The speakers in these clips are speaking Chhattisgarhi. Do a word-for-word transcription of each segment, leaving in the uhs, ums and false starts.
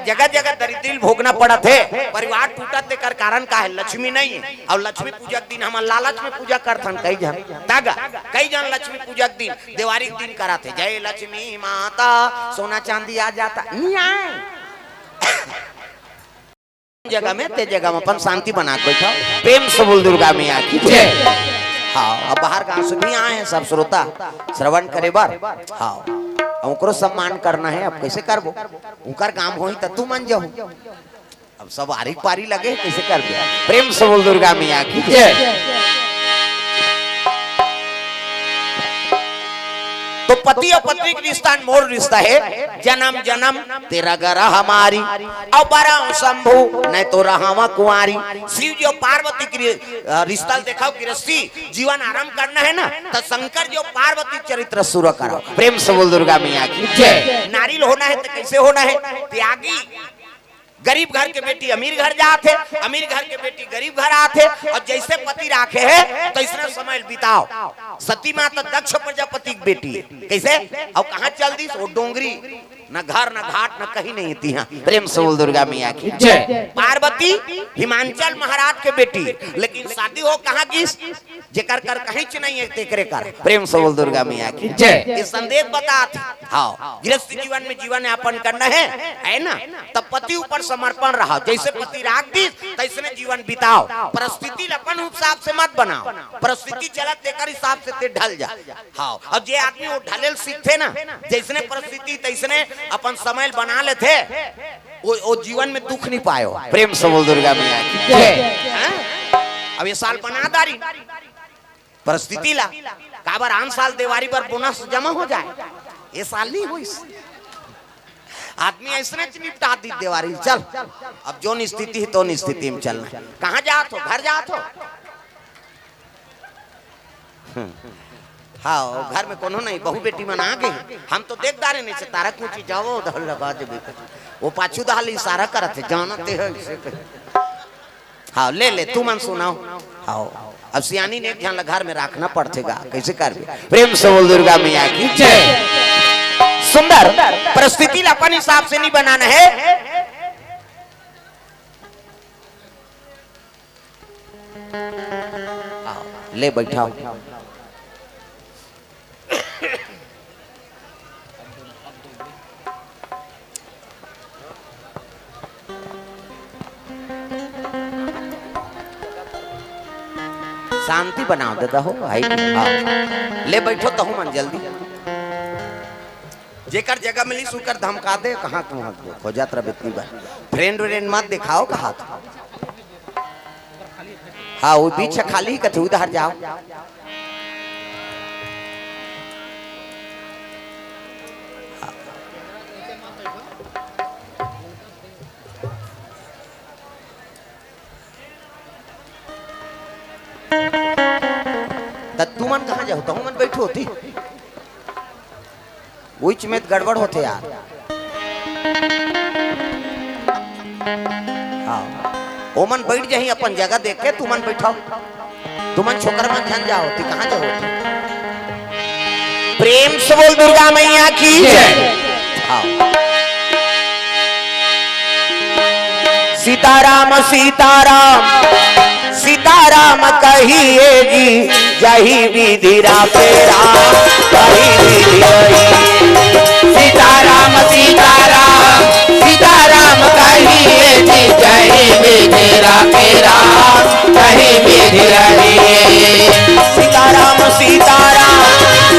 जगह जगह दरिद्री भोगना पड़त हे, परिवार टूटत, तेकर कारण का हे? लक्ष्मी नहीं हे। अउ लक्ष्मी पूजा के दिन हमन लालच में पूजा करथन, कई झन तग, कई झन लक्ष्मी पूजा के दिन, देवारी के दिन करत हे, "जय लक्ष्मी माता, सोना चांदी आ जाता", नहीं आए। जगह में, ते जगह में अपन शांति बना के बैठा। प्रेम से बोल दुर्गा मैया की जय। हाँ, अब बाहर गांव से भी आए हैं सब श्रोता श्रवण करे बर। हाँ, अब ओकरो सम्मान करना हे, अब कैसे करबो? उनकर काम होही त तू मन जाहू। अब सब आरी पारी लगे, कैसे करबे? प्रेम से बोल दुर्गा मैया की जय। तो पति अउ पत्नी के रिश्ता अनमोल रिश्ता हे, जनम जनम तेरा गरा हमारी, अउ बरा शंभू नहीं तो रहावा कुंवारी। शिव जी अउ पार्वती के रि-, अ, रिश्ता देखव, गृहस्थी जीवन आरंभ करना हे ना, त शंकर जी अउ पार्वती चरित्र शुरू करव। प्रेम से बोल दुर्गा मैया की जय। नारी ल होना हे त कैसे होना हे? त्यागी। गरीब घर के बेटी अमीर घर जात हे, अमीर घर के बेटी गरीब घर आत हे, अउ जैसे पति राखे हे, तैसने समय बिताव। सती माता दक्ष प्रजापति के बेटी हे। कैसे? अउ कहाँ चल दिस? वो डोंगरी, न घर, न घाट, न कहीं नहीं थी। हाँ, प्रेम से बोल दुर्गा मैया की जय। पार्वती हिमांचल महाराज के बेटी, लेकिन शादी हो कहाँ गिस? जेकर कर कहीं च नहीं हे, तेकरे कर। प्रेम से बोल दुर्गा मैया की जय। ये संदेश बतात हे। हाँ, गृहस्थ जीवन में जीवन यापन करना हे, हे ना? तब पति ऊपर समर्पण रहा, जैसे पति राख दिस, तैसने जीवन बिताव। परिस्थिति ल अपन हिसाब से मत बनाव, परिस्थिति चलत तेकर हिसाब से ते ढल जा। हाँ, अउ जे आदमी वो ढले ल सीखथे ना, जैसने परिस्थिति तैसने अपन समय ल बना लेथे, वो, वो जीवन में दुख नहीं पायो। प्रेम से बोल दुर्गा मैया की जय। हाँ? अब ये साल बना डारी परिस्थिति ला, काबर आन साल देवारी बर बोनस जमा हो जाए, ये साल नहीं होइस। आदमी ऐसने च निपटा दी देवारी, चल, अब जोन स्थिति हे, तोन स्थिति में चलना। कहाँ जात हो? घर जात हो? हम्म। हाँ, वो घर में कोनो नहीं, बहू बेटी मन आ गे। हम तो देख डारे नहीं से तारा कुछ जाओ, उधर लगा देबे। वो पाछू दहाल इशारा करत हे, जानते हो इसे। हाँ, ले ले, तुमन सुनाव। हाँ, अब सियानी ने एक झन ला घर में राखना पड़थे गा, कैसे करबे? प्रेम से बोल दुर्गा मैया की जय। सुंदर परिस्थिति ला अपन हिसाब से नहीं बनाना हे। हाँ, ले बैठाव। शांति बनाव दे दहो भाई। हाँ। ले बैठो तहू मन जल्दी। जेकर जगह मिली सुकर धमका दे, कहाँ तुम खोजत रह इतनी बार। फ्रेंड व्रेंड मत दिखाव कहा। हाँ, वो बीच खाली कथे, उधर जाव। त तुमन कहाँ जाहू? तहू मन बैठो होती। उइच में त गड़बड़ होथे यार। हाँ, ओमन बैठ जाही अपन जगह देख के, तुमन बैठाव। तुमन छोकर मन झन जाव, ती कहाँ जाव? प्रेम से बोल दुर्गा मैया की जय। हाँ। सीताराम सीताराम सीताराम कहिए जी, जही विधि राखे राम, तही विधि रही। सीताराम सीताराम सीताराम कहिए जी, जही विधि राखे राम, तही विधि रही। सीताराम सीताराम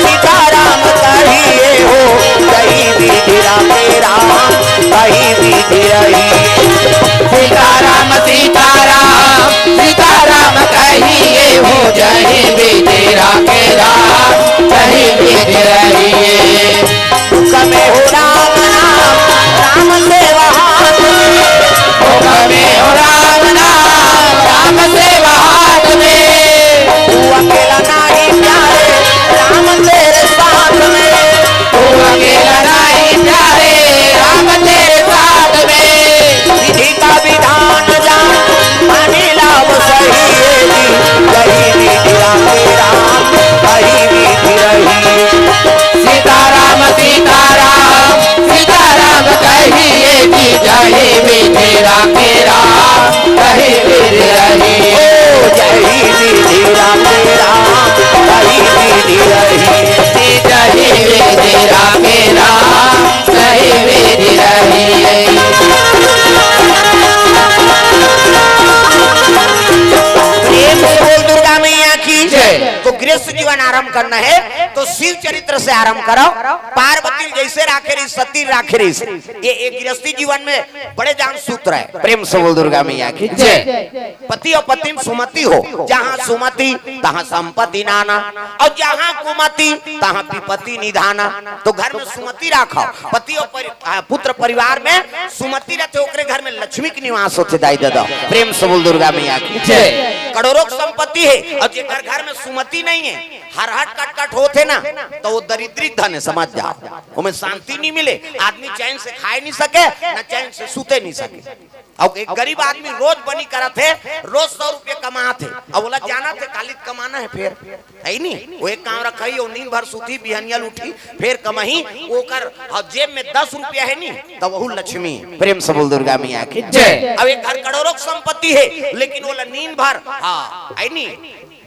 सीताराम कहिए हो, जही विधि राखे राम, तही विधि रही। सीताराम सीताराम सीताराम कहिए हो, जही विधि राखे राम, तही विधि रही। दुख में हो राम नाम, राम सेवा हाथ में। दुख में हो राम नाम, राम सेवा हाथ में। तू अकेला नहीं प्यारे, राम तेरे साथ में। तू अकेला नहीं प्यारे, राम तेरे साथ में। विधि का विधान जान, माने लाभ सही है जी। कही विधि राखे राम, कही विधि रही। सीताराम सीताराम विधि राखे राम, कही विधि रही। ओ जय विधि राखे राम, कही विधि रही। जय विधि राखे राम, कही विधि रही। प्रेम से बोल दुर्गा मैया की जय। तो गृहस्थ जीवन आरंभ करना है तो शिव चरित्र से आरंभ करो। पार्वती जैसे राखे रही, सती राखे रही, ये एक गृहस्थी जीवन में बड़े जान सूत्र है। प्रेम से बोल दुर्गा मैया की जय। पति और पत्नी में सुमति हो, जहाँ सुमति तहाँ संपत्ति नाना, और जहाँ कुमति तहाँ विपत्ति निधाना। तो घर में सुमति राखो, पति और परि-, आ, पुत्र परिवार में सुमति रहते, ओकरे घर में लक्ष्मी के निवास होते। दाई दादा, प्रेम से बोल दुर्गा मैया की जय। करोड़ों की संपत्ति है और जेकर घर में सुमति नहीं है, हर हट कट कट होते ना, तो वो दरिद्री धन है, समझ जाओ। ओमे शांति नहीं मिले, आदमी चैन से खाए नहीं सके, न चैन से सूते नहीं सके। अब एक गरीब आदमी रोज बनी करत है, रोज सौ रुपये कमात है, अब ओला जानत है काली कमाना है, फिर है नी, वो एक काम रखई, वो नींद भर सूती, बिहनिया उठी, फिर कमही, ओकर, हाँ, जेब में दस रुपया है नी, तब वहू लक्ष्मी। प्रेम से बोल दुर्गा मैया की जय। अब एक घर करोड़ों की संपत्ति है, लेकिन ओला नींद भर, हाँ, है नी,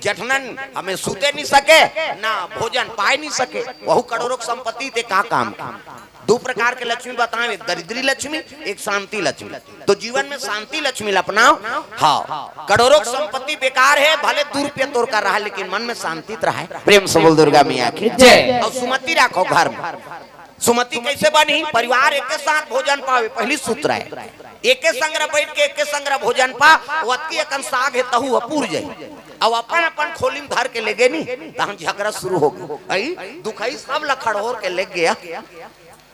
जठनन हमें सूते नहीं सके, ना भोजन पाए नहीं सके, वहू करोड़ों की संपत्ति ते का काम की? दो प्रकार के लक्ष्मी बताएं, एक दरिद्री लक्ष्मी, एक शांति लक्ष्मी। तो जीवन में शांति लक्ष्मी ला अपनाओ। हाँ, करोड़ों की संपत्ति बेकार है, भले दो रुपया तोर कर रहा है, लेकिन मन में शांति तो रहा है। प्रेम से बोल दुर्गा मैया की जय। और सुमति रखो घर में। सुमति कैसे बनी? परिवार एक के साथ भोजन पावे, पहली सूत्र है। एके संग बैठ के एके संग भोजन पा, वतकी अकन साग हे तहू ह पूर जाई। अब अपन अपन खोली में धर के लेगे नी, तहन झगड़ा शुरू हो गई। आई दुखई सब ल खड़होर के लेग गया।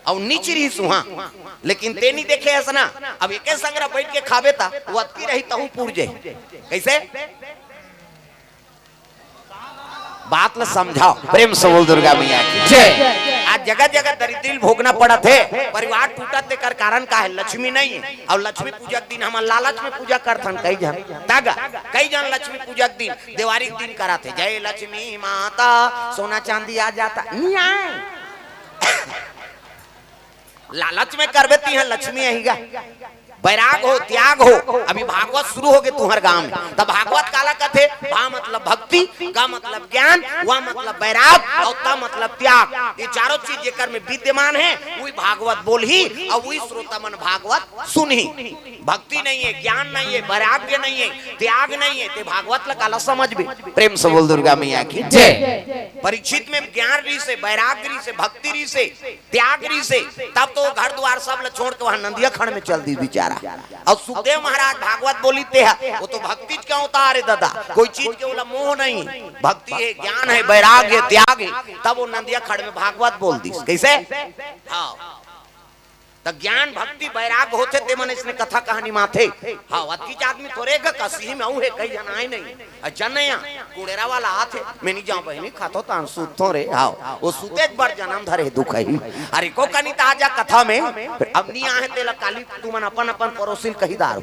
अब नीच रही सुहा, लेकिन तेनी देखे हस ना, अब एके संग बैठ के खाबे ता वतकी रही तहू पूर जाई। कैसे? बात ल समझाओ। प्रेम से बोल दुर्गा मैया की जय। आज जगह जगह दरिद्री भोगना पड़त हे, परिवार टूटत, तेकर कारण का है? लक्ष्मी नहीं है। और लक्ष्मी पूजा के दिन हम लालच में पूजा करथन कई जन, तागा कई जन लक्ष्मी पूजा के दिन, देवारी के दिन करत हे, जय लक्ष्मी माता, सोना चांदी आ जाता, नहीं आए। लालच में करबे तिहा लक्ष्मी अहिगा। बैराग हो, त्याग हो। अभी भागवत शुरू होगे तुहर गांव में, तब भागवत काला कथे? भा मतलब भक्ति, ग मतलब ज्ञान, व मतलब बैराग, और त मतलब त्याग। ये चारों चीज जेकर में विद्यमान है, वही भागवत बोलही और वही श्रोता मन भागवत सुनही। भक्ति नहीं है, ज्ञान नहीं है, वैराग्य नहीं है, त्याग नहीं है, ते भागवत ला काला समझबे? प्रेम से बोल दुर्गा मैया की जय। परीक्षित में ज्ञान रहिसे, वैराग्य रहिसे, भक्ति रहिसे, त्याग रहिसे, तब तो घर द्वार सब ल छोड़ के वहां नंदिया खड़ में चल दी बेचारा। और सुखदेव महाराज भागवत बोली ते है, वो तो भक्ति के अवतार है दादा, कोई चीज के ओला मोह नहीं। भक्ति है, ज्ञान है, वैराग्य है, त्याग है, तब वो नंदिया खड़ में भागवत बोल दी। कैसे? हाँ, त ज्ञान, भक्ति, वैराग्य होथे ते मन इसने कथा कहानी माथे। हाँ, अतकीच आदमी थोरे ग कसी में अऊ है, कई जन आए नहीं। अच्छा नया कुड़ेरा वाला आथे, मैं नहीं जाऊं बहिनी, खातो तान सूततो रे। हाँ, वो सूते एक बार जन्म धरे दुख ही। अरे को कनी ता आजा कथा में, अब नहीं आहे तेला काली, तुमन अपन अपन परोसिल कही दारू।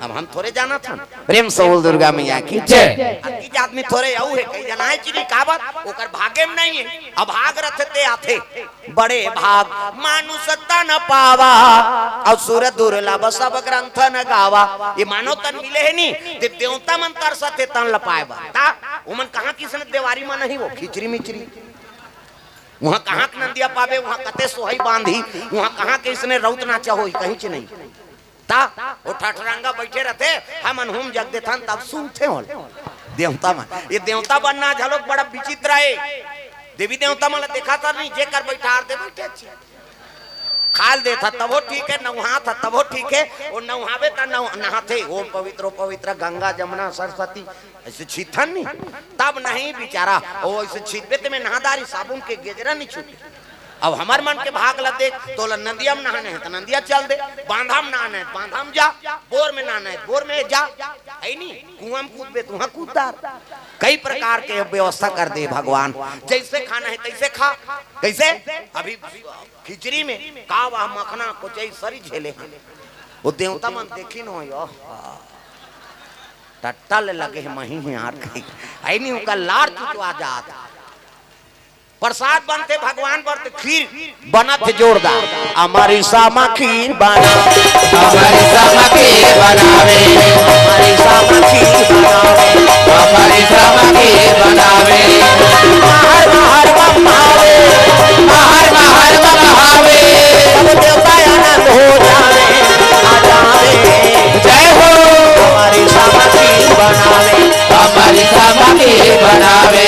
अब हम थोरे जानत हन। प्रेम से बोल दुर्गा मैया की जय। अतकीच आदमी थोरे अऊ है, कई जन आए चिनी काबर, ओकर भागे में नहीं है। अभाग रथे ते आथे। बड़े भाग मानुष तन पावा, असुर दुर्लभ सब ग्रंथ न गावा। ये मानव तन मिले है नी, ते देवता मन तरसत हे तन ल पाए बर। ता ओमन कहाँ किसने देवारी में नहीं, वो खिचरी मिचरी। वहाँ कहाँ के नंदिया पावे, वहाँ कते सोहई बांधी, वहाँ कहाँ के इसने रौत नाचा होई, कहीं च नहीं। ता वो ठठरंगा बैठे रहते, हमन हुम जग देथन तब सुनते हो देवता मन। ये देवता बनना झलोक बड़ा विचित्र है। देवी देवता मन ला देखा तर नहीं, जेकर बैठार दे बैठे छी। खाल देथा तबो ठीक है, नौहा था तबो ठीक है, वो नौहावे ता नौ-, नहाथे, ओम पवित्र पवित्र गंगा जमुना सरस्वती, ऐसे छीथन नहीं। तब नहीं बेचारा, वो ऐसे छीथबे ते में नहादारी साबुन के गेजरा नहीं छूटे। अब हमर मन के भाग ला देख, तोला नंदिया में नहाने है तो नंदिया चल दे, बांधा में नहाने है तो बांधा में जा, बोर में नहाने है तो बोर में जा, है नी, कुआं में कूदबे तुहा कूददार। कई प्रकार के व्यवस्था कर दे भगवान, जैसे खाना है तैसे खा। कैसे? अभी खिचड़ी में का वह मखना कोचई सरी झेले हैं, वो देवता मन देखिन हो यो, टट्टा ले लगे है मही है यार कहीं, है नी, उनका लार चुचवा जात। प्रसाद बनथे भगवान बर, त खीर बनत हे जोरदार। अमरिसा म खीर बना, हमरी समखी बनावे, हमरी समखी बनावे, हमरी समखी बनावे। महर महर ममावे, महर महर ममावे। सब देवता आनंद हो जावे, आ जावे। जय हो। हमरी समखी बनावे, हमरी समखी बनावे।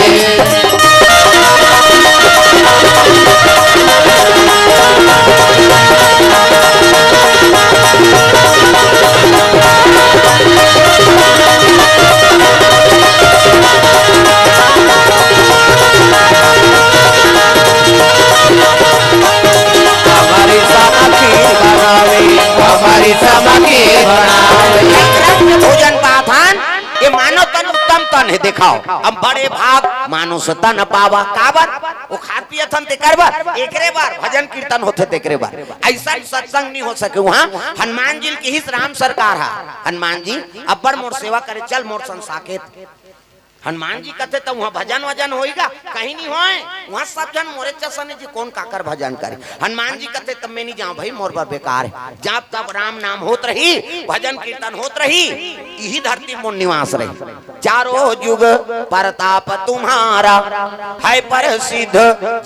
हमरी समखी बनावे, हमरी समखी बनावे। भोजन पाथन, ये मानव तन उत्तम तन हे, देखाव। हम बड़े भाग मानुष तन पावा। काबर? वो खात पियत हन तेकर बर, एकरे बर भजन कीर्तन होथे तेकरे बर। अइसन सत्संग नहीं हो सके उहाँ। हनुमान जी ल किहिस राम सरकार हा, "हनुमान जी, अब्बड़ मोर सेवा करे, चल मोर संग साकेत।" हनुमान जी कथे, "त उहाँ भजन वजन होई गा?" कहीं नहीं होय। उहाँ सब झन मोरे जइसन हे जी, कोन काकर भजन करे। हनुमान जी कथे, "तब मैं नहीं जाऊँ भाई, मोर बर बेकार हे।" जब तब राम नाम होत रही, भजन कीर्तन होत रही, इही धरती मोर निवास रही। चारों जुग परताप तुम्हारा, है प्रसिद्ध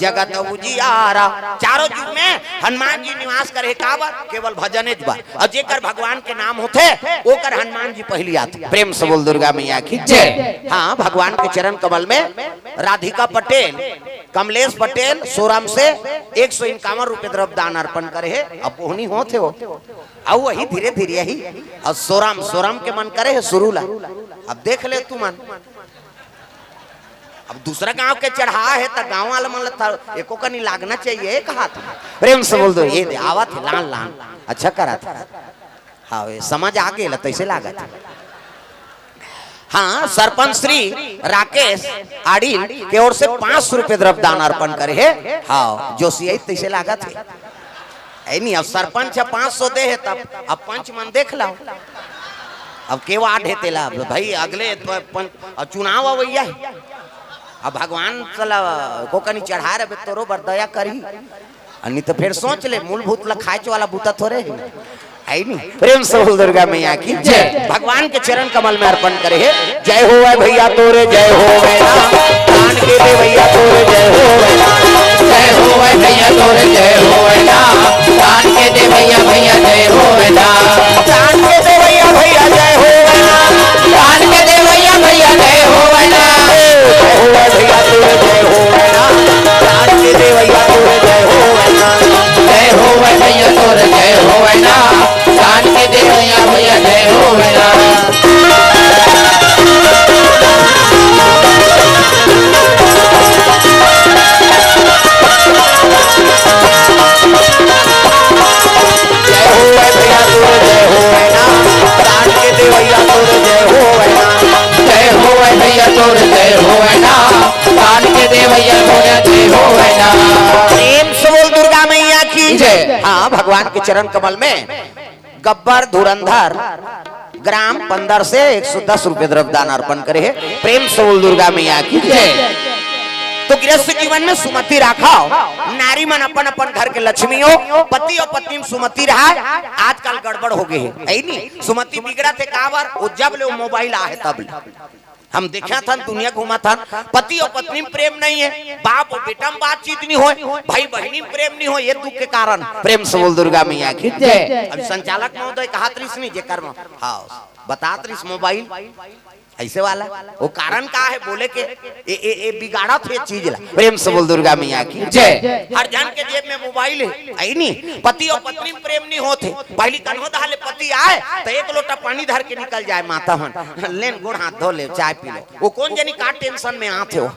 जगत उजियारा। चारों जुग में हनुमान जी निवास करे, काबर? केवल भजनेच बर। अउ जेकर भगवान के नाम होथे, ओकर हनुमान जी पहिली आथे। प्रेम से बोल दुर्गा मैया की जय। हाँ, भगवान के चरण कमल में राधिका पटेल, कमलेश पटेल सोरम से एक सौ इक्यावन रुपये द्रव्य दान अर्पण करे हे। अब ओहनी होत हे वो। अउ वही धीरे धीरे यही। अउ सोरम, सोरम के मन करे हे शुरू ला। अब देख ले तुमन। अब दूसरा गांव के चढ़ा हे त गांव वाला मन ल त एको कनी लागना चाहिए, एक हाथ। प्रेम से बोल दो, ये दे, आवत हे, लान, लान। अच्छा करत हे। हाँ, ये समझ आ गेल, तैसे लागत हे। हाँ, सरपंच श्री राकेश आडिल के ओर से पाँच सौ रुपये द्रव्य दान अर्पण करे हे। हाँ, जोशियाई तैसे लागत हे। ऐ नहीं, अब सरपंच ह पाँच सौ दे हे, तब अब पंच मन देख लो। अब के वार्ड हे तेला, अब भाई अगले प-, पंच, अब चुनाव अवैया हे। अब भगवान साला को कनी चढ़ा रहे, तोरो बर दया करी। अ, नहीं तो फिर सोच ले, मूलभूत ला खाए वाला बूता थोड़े हे। है नहीं? प्रेम से बोल दुर्गा मैया की जय। भगवान के चरण कमल में अर्पण करे हे। जय होवै भैया तोरे जय होवै ना, दान के देवैया तोरे जय होवै ना। जय होवै भैया तोरे जय होवै ना, दान के देवैया भैया जय होवै ना। दान के देवैया भैया जय होवै ना, दान के देवैया भैया जय होवै ना। जय होवै भैया तोरे जय होवै ना, दान के देवैया तोरे जय होवै ना। जय होवै भैया तोरे जय होवै ना, दान के देवैया भैया जय होवै ना। जय होवै भैया तोर जय होवै ना, दान के देवैया तोर जय होवै ना। जय होवै भैया तोर जय होवै ना, दान के देवैया तोर जय होवै ना। प्रेम से बोल दुर्गा मैया की जय। हाँ, भगवान के चरण कमल में गब्बर धुरंधर ग्राम पंदर से एक सौ दस रुपये द्रव्य दान अर्पण करे हे। प्रेम से बोल दुर्गा मैया की जय। तो गृहस्थ जीवन में सुमति राखव, नारी मन अपन अपन घर के लक्ष्मी हो, पति अउ पत्नी में सुमति रहा। आजकल गड़बड़ हो गए हे, है नहीं? सुमति बिगड़त हे काबर? वो जब ले वो मोबाइल आ हे तब ले। हम देखत हन, दुनिया घूमत हन, पति अउ पत्नी में प्रेम नहीं हे, बाप अउ बेटा में बातचीत नहीं होय, भाई बहिनी में प्रेम नहीं होय, ये दुख के कारण। प्रेम से बोल दुर्गा मैया की जय। अब संचालक महोदय कहत रहिस नहीं, जेकर म-, हाँ, बतात रहिस मोबाइल, ऐसे वाला, वो कारण का हे बोले के, ए, ए, ए बिगाड़त हे चीज ला। प्रेम से बोल दुर्गा मैया की जय। हर जन के जेब में मोबाइल हे, है नहीं? पति अउ पत्नी में प्रेम नहीं होत हे। पहली कन्हो दहा ले पति आए, त एक लोटा पानी धर के निकल जाए, माता मन, लेन गोड़ हाथ धो ले, चाय पी ले। वो कोन जनी का tension में आत हे वो।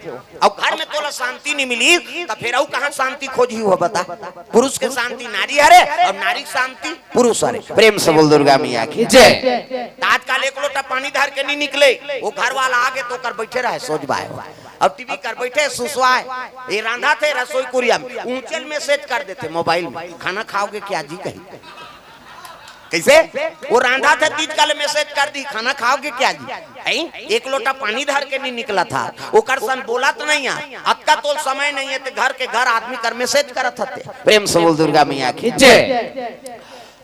अब घर में तोला शांति नहीं मिली, त फिर अउ कहाँ शांति खोजही हो बता? पुरुष के शांति नारी हरे अउ नारी के शांति पुरुष हरे। प्रेम से बोल दुर्गा मैया की जय। त आजकल एक लोटा पानी धर के नहीं निकले, वो घर वाला आगे त ओकर बैठे रहे, सोच बाय। अब टीवी कर बैठे, सुसवाए, ये रांधा थे रसोई कुरिया में, ऊंचे ल message कर देथे मोबाइल में, "खाना खाओगे क्या जी?" कही। कैसे? वो रांधा थे, तीज काले message कर दी, "खाना खाओगे क्या जी?" हैं? एक लोटा पानी धर के नहीं निकलत हे, ओकर सन बोलत नहीं हे, अतका तोल समय नहीं हे, ते घर के घर आदमी कर message करत हते। प्रेम से बोल दुर्गा मैया की जय।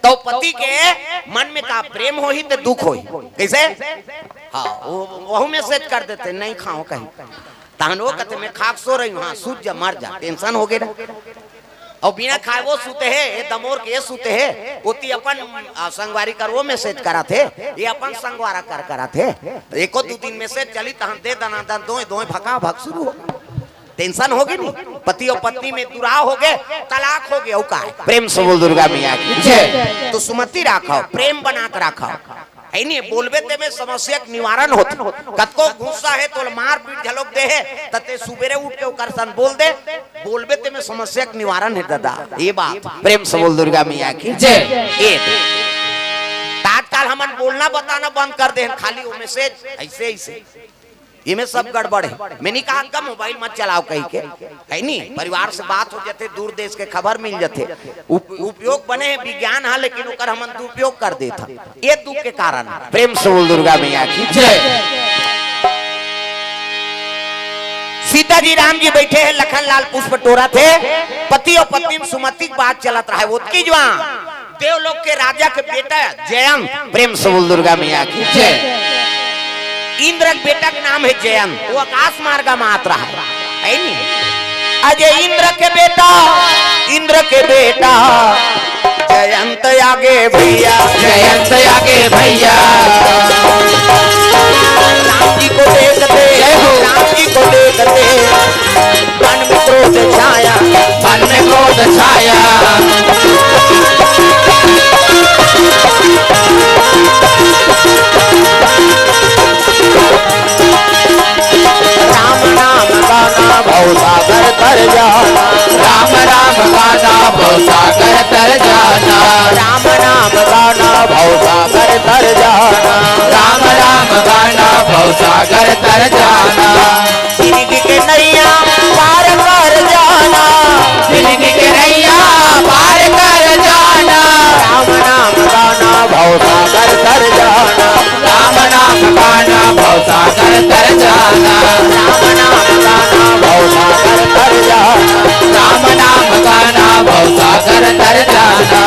तो पति के मन में का प्रेम होही ते दुख होही? कैसे? हाँ, वो, वहू message कर देथे, "नहीं खाओ कहीं।" तहन वो कहथे, "मैं खाक सो रही हूँ।" "हाँ, सूत जा, मर जा, tension हो गे ना।" अउ बिना खाए वो सूते हे, ये दमोर के ये सूते हे, ओती अपन, आ, संगवारी कर वो message करत हे, ये अपन संगवारा कर करत हे। एको दू दिन message चली, तहन दे दनादन दोय दोय भका भक शुरू हो। Tension हो गे नी, पति अउ पत्नी में दुराव हो गे, तलाक हो गे, अउ का हे? प्रेम से बोल दुर्गा मैया की जय। तो सुमति राखव, प्रेम बना के राखव। हे नी, बोलबे ते में समस्या के निवारण होथे। कतको गुस्सा हे, तोला मारपीट घलोक दे हे, त ते सुबेरे उठ के ओकर सन बोल दे, बोलबे ते में समस्या के निवारण हे दादा। ये बात प्रेम से बोल दुर्गा मैया की जय। ये त आजकल हमन बोलना बताना बंद कर दे हन, खाली वो message ऐसे ऐसे, ये में सब गड़बड़ हे। मैं नहीं कहा का mobile मत चलाओ कही के, हे नी, परिवार से बात हो जाथे, दूर देश के खबर मिल जाथे। उप-, उपयोग बने हे विज्ञान हा, लेकिन ओकर हमन दुरुपयोग कर देत हन। ये दुख के कारण हे। प्रेम से बोल दुर्गा मैया की जय। सीता जी राम जी बैठे हे, लखन लाल पुष्प टोरत हे, पति अउ पत्नी में सुमति के बात चलत रहे, ओतकी जुवार देवलोक के राजा के बेटा जयंत, प्रेम से बोल दुर्गा मैया की जय। इंद्र के बेटा के नाम हे जयंत, वो आकाश मार्ग में आत रहा हे, हे नी? अजय इंद्र के बेटा, इंद्र के बेटा, जयंत आगे भैया, जयंत आगे भैया। राम जी को देखते, जय हो। राम जी को देखते मन में क्रोध छाया, मन में क्रोध छाया। राम नाम गाना भव सागर तर जाना। राम नाम गाना भव सागर तर जाना। राम नाम गाना भव सागर तर जाना। राम नाम गाना भव सागर तर जाना। जिंदगी के नैया पार कर जाना। जिंदगी के नैया पार कर जाना। राम नाम गाना भव सागर तर जाना। राम नाम गाना भव सागर तर जाना। राम नाम गाना भव सागर तर जाना। राम नाम गाना भव सागर तर जाना।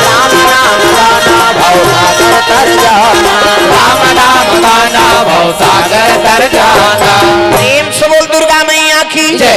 राम नाम गाना भव सागर तर जाना। राम नाम गाना भव सागर तर जाना। प्रेम से बोल दुर्गा मैया की जय।